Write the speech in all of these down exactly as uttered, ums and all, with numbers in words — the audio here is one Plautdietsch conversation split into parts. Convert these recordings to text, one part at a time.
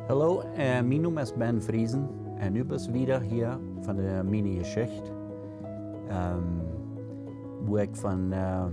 Hallo, äh, mien Nomen es Ben Friesen un nu best du wada hia von de, miene Jeschicht, ähm, woo ekj von, äh,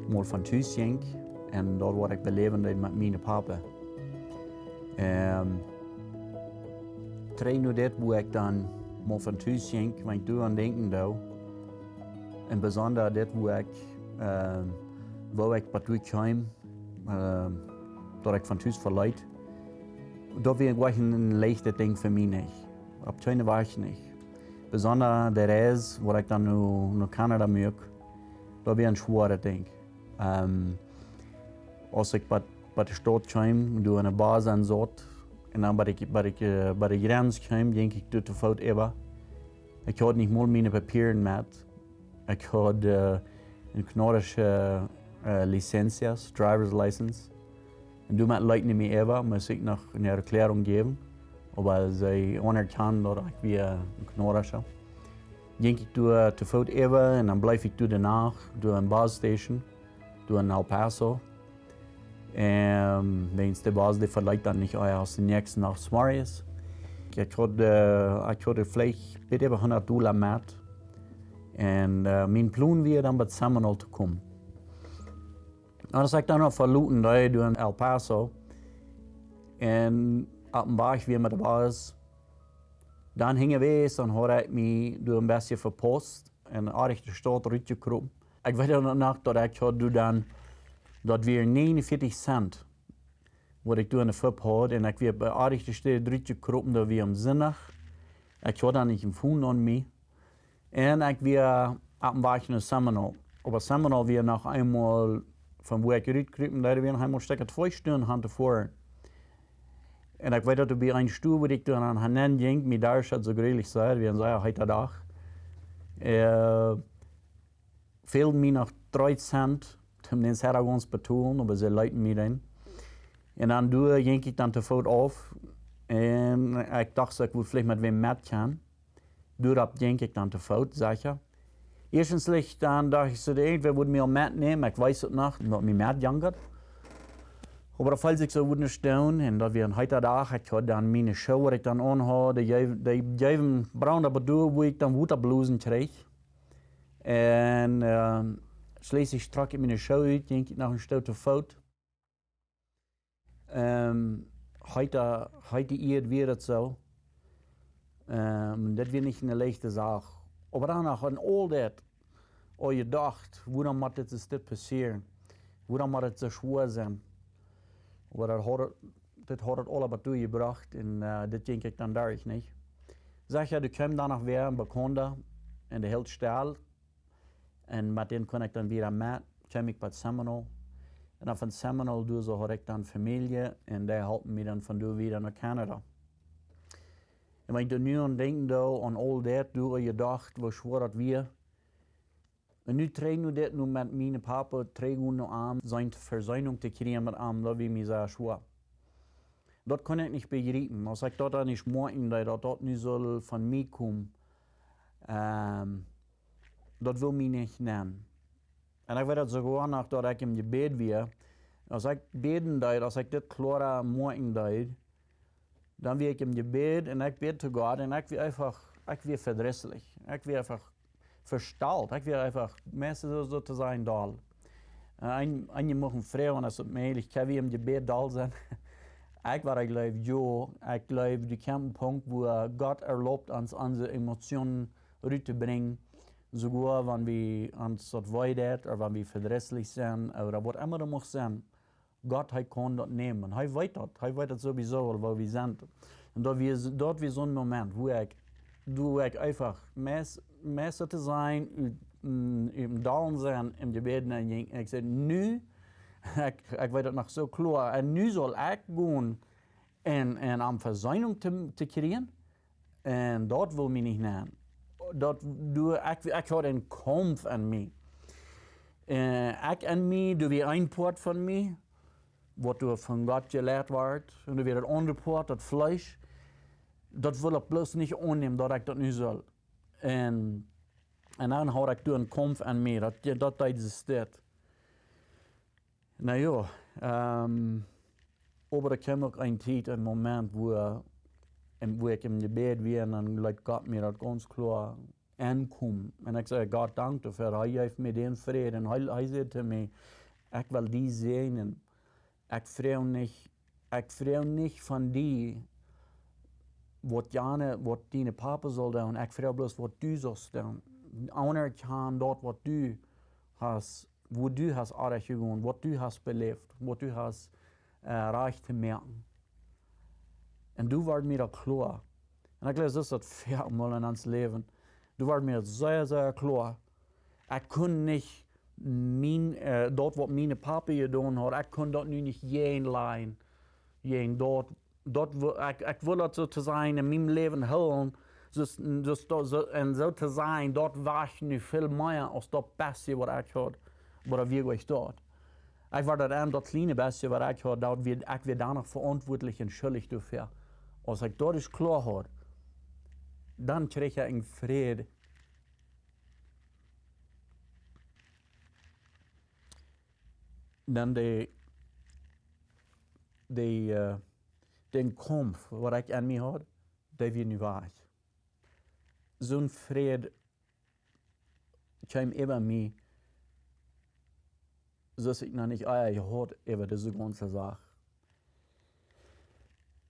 mol von Tus jinkj un daut waut ekj beläwen deed met mienen Papa. Ähm, trigj no dit, woo ekj dan mol von Tus jinkj, wan ekj doaraun denkjen doo, un besonda dit, woo ekj, ähm, woo ekj bat doa kjeem, ähm, daut ekj von Tus veleet, daut wia jlikj een, een leichtet Dinkj fa mie nich. Opp kjeene Wies nich. Besonda de Reis, waut ekj dan no, no Kanada muak, daut wia een schwoaret Dinkj. Ähm, aus ekj bie, bie de Staut kjeem, doa enne Bus ensaut, un dan bie de, bie de, äh, bie de Jrenz kjeem, jinkj ekj doa to Foot äwa. Ekj haud nich mol miene Papieren met. Ekj haud, äh, een kanaudische, äh, licencia, driver's license. Un doamet leeten see mie äwa, must ekj noch eene Erklärung jäwen. Oba see aunerkjanden daut ekj wia een Kanaudischa. Jinkj ekj doa to Foot äwa un dan bleef ekj doa de Nacht, doa enne Bus Station, doa en El Paso. Un wiels de Bus, dee veleet dan nich ea aus de näakjste Nacht zemorjes. Ekj haud, äh, ekj haud veleicht bät äwa hundat Dolla met. Un, äh, mien Plon wia dan bat Seminole to komen. Un aus ekj dan noch veloten deed doa en El Paso, un oppem Wajch wia met de Bus, dan hinjawäajes, dan haud ekj mie doa een bät vepaust un haud ekj de Staut rutjekropen. Ekj weet uk noch daut ekj haud doa dan, daut wia nieejenunvieetich Cent, waut ekj doa enne Fupp haud, un ekj wia bie, haud ekj de Staut rutjekropen, daut wia aum Sindach. Ekj haud dan nich een Phone aun mie. Un ekj wia oppem Wajch no Seminole. Oba Seminole wia noch eemol, von wua ekj rutkroop, doa wia noch eemol stekja twee Stunden han to foaren. Un ekj weet daut bie eene Stua, wua ekj dan aun nenjinkj, mie doa soo jrieelich sea, wia een sea heeta Dach. Äh, fälden mie noch dree Cent, om dän Saturday to betolen, oba see leeten mie dän. Un dan doa jinkj ekj dan to Foot auf. Un ekj docht, ekj wudd veleicht met wäm met gonen. Doaropp jinkj ekj dan to Foot, secha. Ieeschtens leicht dan docht ekj soo, irjentwäa wudd mie aul metnämen, ekj weet daut noch, daut mie metjinjen wudd. Oba daut feeld sikj soo, wudd nich doonen, un daut wia een heeta Dach, ekj haud dan miene Schoo, waut ekj dan aunhaud, dee jeew-, dee jeewen Braunen, oba doa, wua ekj dan Wota blosen kjrieech. Un, äh, schlieslich trock ekj miene Schoo ut, jinkj ekj noch een Stoot to Foot. Ähm, heet, heet de Ieed wia daut soo. Ähm, daut wia nich eene leichte Sach. Oba dan noch aun aul daut, oh, jedocht, wuarom mott dit, es dit passieren? Wuarom mott et soo schwoa sennen? Oba daut haud, dit haud et aula bat doa jebrocht un, äh, dit jinkj ekj dan derch, nich? Secha, doa kjeem dan noch wäa een Bekaunda un dee hilt stell. Un met dän kunn ekj dan wada met, kjeem ekj bat Seminole. Un dan von Seminole doa soo haud ekj dan Famielje un dee holpen mie dan von doa wada no Kanada. Un wan ekj doa nu aun denkjen doo, aun aul daut, doa jedocht, woo schwoa daut wia. Un nu trigj no dit, nu met mienen Papa, trigj no am, siene Vesöhnung to kjrieen met am, daut wia mie sea schwoa. Daut kunn ekj nich bejriepen. Aus ekj daut dan nich moakjen deed, daut daut nu sull von mie komen, ähm, daut wull mie nich nenn. Un ekj weet daut soogoa noch, daut ekj em Jebäd wia. Aus ekj bäden deed, aus ekj dit kloa moakjen deed, dan wia ekj em Jebäd un ekj bäd to Gott un ekj wia eefach, ekj wia vedrisslich. Ekj wia eefach vestalt. Ekj wia eefach, meist soo, soo to sajen, doll. Äh, een, eenje muchten froagen, aus et mäajlich, kjenn wie em Jebäd doll sennen? Ekj wia, ekj jleew, jo, ekj jleew, doa kjemt een Punkt, wua Gott erlaubt ons, onse Emotionen ruttobrinjen. Soogoa wan wie ons daut wee deit, ooda wan wie vedrisslich sent, ooda waut emma daut mucht sennen. Gott, hee kaun daut nämen. Hee weet daut. Hee weet daut sowieso aul, woo wie sent. Un daut wia, daut wia soon Moment, wua ekj, doa wua ekj eefach meist, meist to sajen, ut, mm, em Dollen sennen, em Jebäd nenjinkj. Ekj säd, nu, ekj, ekj weet daut noch soo kloa, un nu saul ekj gonen un, un om Vesöhnung to, to kjrieen. Un daut wull mie nich nenn. Daut, doa, ekj, ekj haud een Kaumf en mie. Äh, ekj en mie, doa wia een Poat von mie, waut doa von Gott jeleit wort. Un doa wia daut aundre Poat, daut Fleesch. Daut wull ekj bloos nich aunnämen, daut ekj daut nu sull. Un, un dan haud ekj doa een Kaumf en mie, daut, daut deed soo dit. Na jo, ähm, Oba doa kjeem uk eene Tiet, een Moment, wua, un wua ekj em Jebäd wia, un dan leet Gott mie daut gaunz kloa enkomen. Un ekj säd: "Gott, dankscheen doafäa. Hee jeef mie dän Fräd." Un hee, hee säd to mie: "Ekj well die säajnen. Ekj froag nich, ekj froag nich von die, waut jane, waut dien Papa saul doonen. Ekj froag bloos, waut du saust doonen. Aunerkjan daut, waut du hast, woo du hast oajch jedonen, waut du hast beläft, waut du hast, äh, rajcht to moaken." Un doa wort mie daut kloa. Un ekj jleew, daut es väl mol en ons Läwen. Doa wort mie daut sea, sea kloa. Ekj kunn nich mien, äh, daut, waut mien Papa jedonen haud, ekj kunn daut nu nich jäajen lajen. Jäajen daut, daut wo-, ekj, ekj wull daut soo to sajen en mien Läwen hoolen, soo, soo, soo, un soo to sajen, daut wia nu väl mea aus daut bestje, waut ekj haud, waut wia ekj daut. Ekj wia daut en daut kjliene bestje, waut ekj haud, daut wia, ekj wia doano veauntwuatlich un schuldich doafäa. Aus ekj daut ieescht kloa haud, dan kjrieech ekj eenen Fräd. Dan de, de, äh, dän Kaumf, waut ekj en mie haud, dee wia nu wajch. Soon Fräd kjeem äwa mie, soo aus ekj noch nich ea jehaut äwa dise gaunze Sach.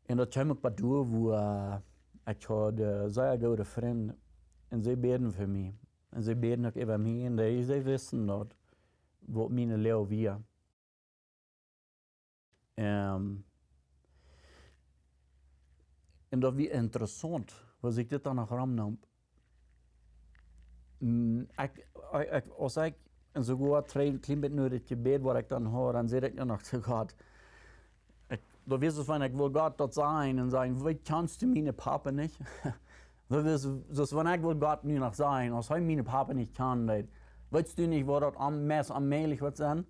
Un daut kjeem uk bie doa, wua, äh, ekj haud, äh, sea goode Frind, un see bäden fa mie. Un see bäden uk äwa mie, un dee, see wisten daut, waut miene Loag wia. Ähm, un daut wia interessaunt, woo sikj dit dan noch romnaum. Mm, ekj, ekj, ekj, aus ekj, un soogoa dree, kjlien bät no daut Jebäd, waut ekj dan haud, dan säd ekj noch to Gott, ekj, daut wia soo aus wan ekj wull Gott daut sajen un sajen: "Weetst, kjanst du miene Papa nich?" Daut wia soo aus wan ekj wull Gott nu noch sajen, aus hee miene Papa nich kjanen deed: "Weetst du nich, waut daut am-, meist onmäajlich woat sennen?"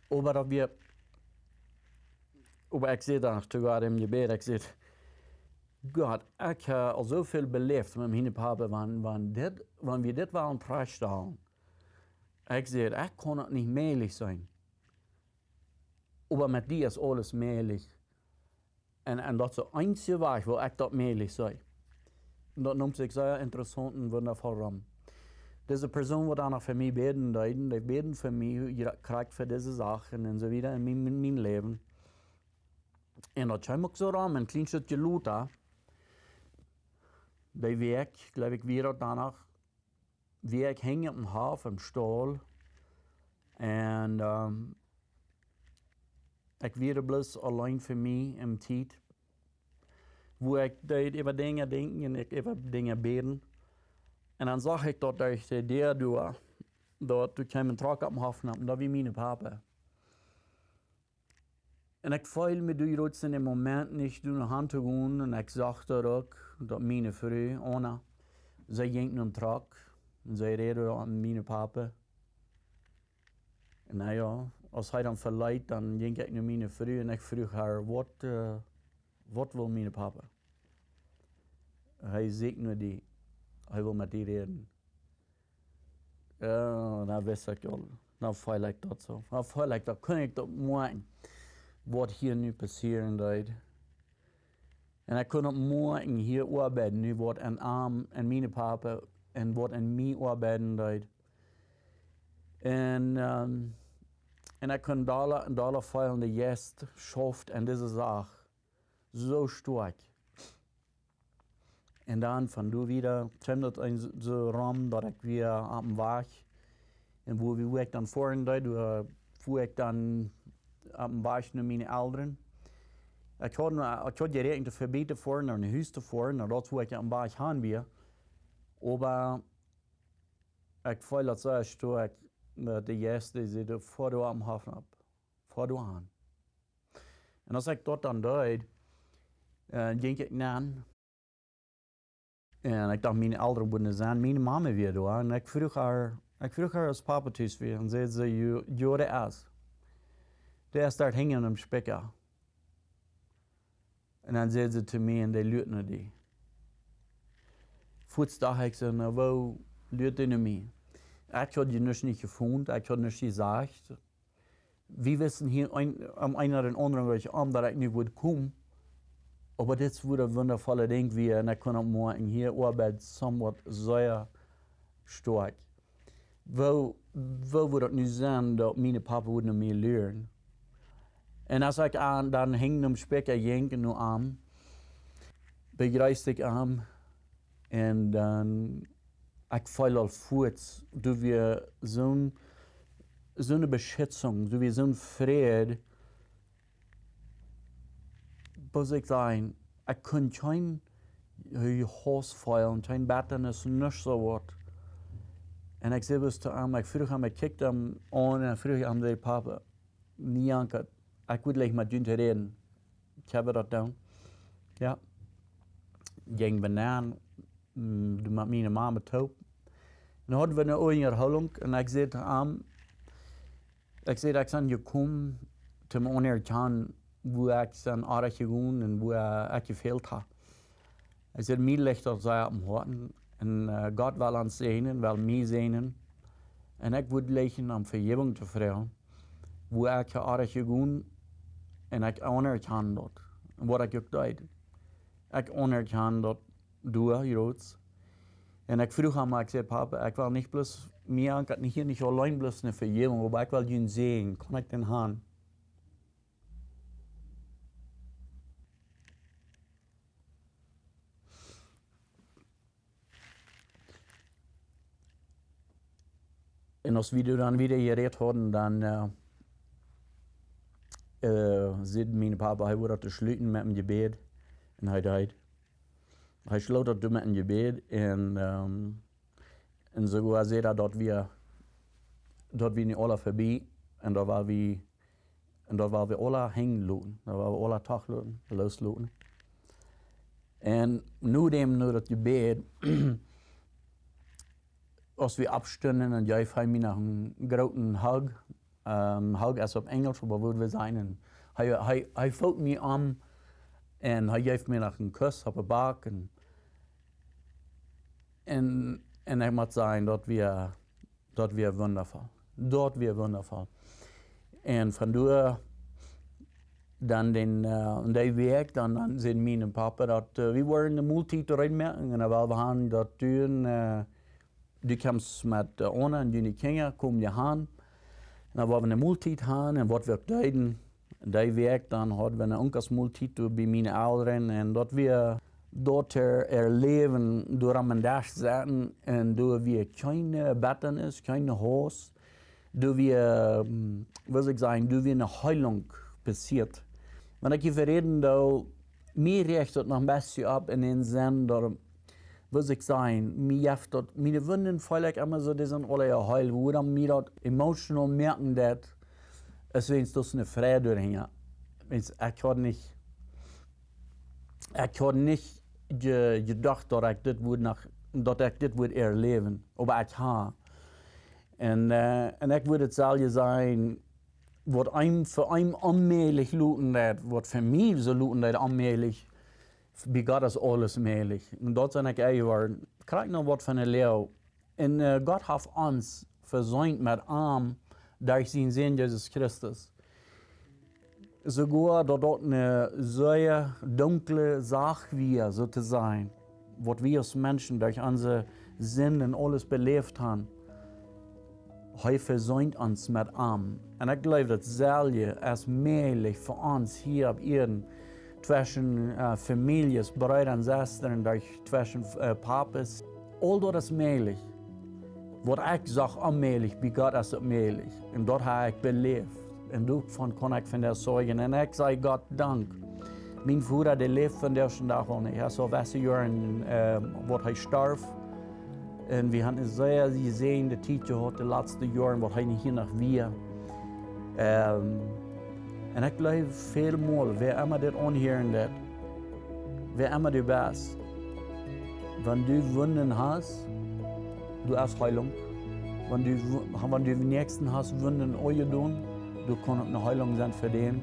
Oba daut wia, oba ekj säd dan to Gott em Jebäd, ekj säd: "Gott, ekj hab aul soo väl beläft met miene Papa, wan, wan dit, wan wie dit wellen trajchtstalen." Ekj säd: "Ekj kaun daut nich mäajlich sennen. Oba met die es aules mäajlich." Un, un daut es de eensje Wajch, woo ekj daut mäajlich see. Un daut neem sikj sea interessaunt un wundafoll rom. Dise Persoon, waut dan noch fa mie bäden deeden, dee bäden fa mie, jra-, krakjt fa dise Sachen un soo wieda en mien, mien, mien Läwen. Un daut kjeem uk soo rom, een kjlien Stootje lota, dee Wäakj, jleew ekj, wia daut dan noch, wia ekj hinjen opp dän Hoff em Staul. Un, ähm, ekj wia bloos auleen fa mie em Tiet, wua ekj deed äwa Dinja denkjen un ekj äwa Dinja bäden. Un dan sach ekj daut derch de Däa doa, daut doa kjeem een Truck opp dän Hoff nopp, un daut wia miene Papa. Un ekj feeld mie doa jrods en dän Moment nich doa han to gonen. Un ekj sach daut uk, daut miene Fru, Anna, see jinkj nom Truck. Un see räd aun miene Papa. Un na jo, aus hee dan veleet, dan jinkj ekj no miene Fru un ekj fruach äa: "Waut, äh, waut well miene Papa?" Hee sajcht: "Nu, dee, hee well met die räden." Jo, dan wist ekj aul. Dan feeld ekj daut soo. Dan feeld ekj daut, kunn ekj daut moakjen, waut hia nu passieren deed. Un ekj kunn daut moakjen hia oabeiden, nu waut en am, en miene Papa, un waut en mie oabeiden deed. Un, ähm, un ekj kunn dolla un dolla feelen, de Jeist schauft en dise Sach soo stoakj. Un dan von doa wieda kjeem daut een soo, soo rom, daut ekj wia oppem Wajch. Un wua, wua ekj dan foaren deed, wua, wua ekj dan oppem Wajch no miene Elren. Ekj haud, ekj haud jeräakjent, to vebie to foaren, no een Hus to foaren, no daut, wua ekj oppem Wajch han wia. Oba ekj feeld daut soo stoakj, daut de Jeist, dee säd: "Foa doa oppem Hoff nopp. Foa doa han." Un aus ekj daut dan deed, äh, jinkj ekj nenn. Un ekj docht, miene Elren wudden sennen, miene Mame wia doa. Un ekj fruach äa, ekj fruach äa, aus Papa tus wia. Un säd see: "Jo, jo, dee es. Dee es doa hinjen em Spikja." Un dan säd see to mie: "Un dee luat no die." Fuaz docht ekj soo: "Na, woo luat dee no mie?" Ekj haud je nuscht nich jefungen, ekj haud nuscht jesajcht. Wie wisten hia een, aum eenen ooda aundren Wajch aun, daut ekj nu wudd komen. Oba dit es woo daut wundafolle Dinkj wia, un ekj kunn opp moakjen, hia oabeid somewhat sea stoakj. Woo, woo wudd daut nu sennen, daut mien Papa wudd no mie luren? Un aus ekj aun, dan hinjen aum Spikja jinkj no am, bejreesd ekj am, un dan, ekj feeld aul fuaz, doa wia soon, soone Beschitzunk, doa wia soon Fräd, woo saul ekj sajen, ekj kunn kjeen, äh, Hauss feelen, kjeen Bettanis, nuscht soo waut. Un ekj säd bloos to am, ekj fruach am, ekj kjikjt am aun un fruach am, säd: "Papa, nä, Janke, ekj wudd jlikj met junt räden. Kjenn wie daut doonen?" Jo. Jinjen wie nenn, mm, met miene Mame toop. Un hauden wie eene Unjahoolunk un ekj säd to am, ekj säd, ekj sie jekomen, om aunerkjanen, wua ekj sie orrajcht jegonen un wua ekj jefält hab. Ekj säd, mie licht daut sea aum Hoaten. Un, äh, Gott well ons säajnen, well mie säajnen. Un ekj wudd jlikjen om Vejäwunk to froagen, wua ekj orrajcht jegonen, un ekj aunerkjan daut. Un waut ekj uk deed. Ekj aunerkjan daut doa, jrod. Un ekj fruach am, ekj säd: "Papa, ekj well nich bloos, mie ankot hia nich auleen bloos eene Vejäwunk, oba ekj well junt säajnen, kaun ekj dän han?" Un aus wie dan wieda jerät hauden, dan, äh, äh, säd mien Papa, hee wudd daut schluten met een Jebäd. Un hee deed. Hee schloot daut met een Jebäd. Un, ähm, un soogoa säd hee, daut wie, daut wie nu aula verbie. Un daut well wie, un daut well wie aula henjen loten. Daut well wie aula toch loten, loosloten. Un no däm, no daut Jebäd, aus wie oppstunden, dan jeef hee mie noch eenen grooten Hug. Ähm, Hug es opp Enjelsch, oba woo wie sajen, hee, hee, hee foot mie om un hee jeef mie noch eenen Kuss opp de Back. Un, un, un ekj mott sajen, daut wia, daut wia wundafoll. Daut wia wundafoll. Un von doa dan dän, äh, dee Wäakj, dan, dan säd mien Papa daut, äh, wie wudden eene Moltiet reed moaken. Un dan well wie han daut doonen, äh, du kjemst met, äh, Anna un june Kjinja, kom jie han. Un dan woa wie eene Moltiet han un waut wie uk deeden. Dee Wäakj dan hauden wie eene Onkelsmoltiet doa bie miene Elren. Un daut wia daut to erläwen, doa aum Desch setten un doa wia kjeene Bettanis, kjeene Hauss. Doa wia, mm, woo saul ekj sajen, doa wia eene Heilunk passieet. Wan ekj hia räden doo, mie rieecht daut noch een bät opp en dän Senn, daut, woo saul ekj sajen, mie jeft daut, miene Wunden feel ekj emma soo, dee sent aula heil. Wuarom mie daut emotional moaken deit, es wiels doa eene Freid doahinja. Wiels ekj haud nich, ekj haud nich je-, jedocht daut ekj dit wudd noch, daut ekj dit wudd erläwen. Oba ekj ha. Un, äh, un ekj wudd daut selfst sajen, waut eenem, fa eenem onmäajlich loten deit, waut fa mie soo loten deit onmäajlich, bie Gott es aules mäajlich. Un daut sie ekj ea jeworden. Kjrieech noch waut von de Läw. Un, äh, Gott haft ons vesient met am derch sienen Sän Jesus Christus. Soogoa daut daut eene sea dunkle Sach wia, soo to sajen, waut wie aus Menschen derch onse Sinden aules beläft haben, hee vesient ons met am. Un ekj jleew, daut selfst es mäajlich fa ons hia opp Ieed, tweschen, äh, Famieljes, Breeda un Sestren, derch, tweschen, äh, Papas. Aul daut es mäajlich. Waut ekj sach onmäajlich, bie Gott es daut mäajlich. Un daut hab ekj beläft. Un doavon kaun ekj vondoag sajen. Un ekj saj Gott Dank. Mien Voda, dee läft vondoag dän Dach aul nich. Hee es aul wesse Joaren, ähm, waut hee storf. Un wie haben eene sea jesäajende Tiet jehaut, de latste Joaren, waut hee nich hia noch wia. Ähm, un ekj jleew väl mol, wäa emma dit aunhieren deit, wäa emma du best, wan du Wunden hast, doa es Heilunk. Wan du Wu-, wan du Näakjsten hast Wunden aunjedonen, doa kaun uk eene Heilunk sennen fa dän.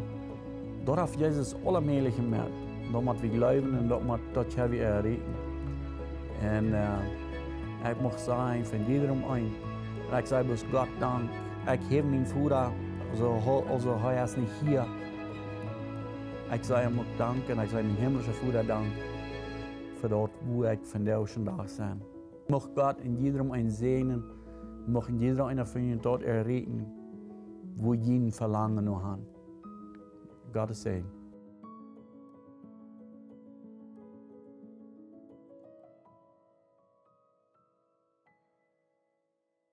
Doa haft Jesus aule mäajliche Mäajlichkjeiten. Doa mott wie jleewen un doa mott, daut kjenn wie erreichen. Un, äh, ekj mucht sajen, von jiedrem een. Un ekj saj bloos Gott Dank. Ekj häw mien Voda Soo, hee, aulsoo hee es nich hia. Ekj saj am uk Dank un ekj saj mien himmlischen Voda Dank fa daut, wua ekj vondoag dän Dach sie. Mucht Gott en jiedrem een säajnen, mucht en jiedrem eenen von junt daut erreichen, wua jie een Velangen no han. Gottes Säajen.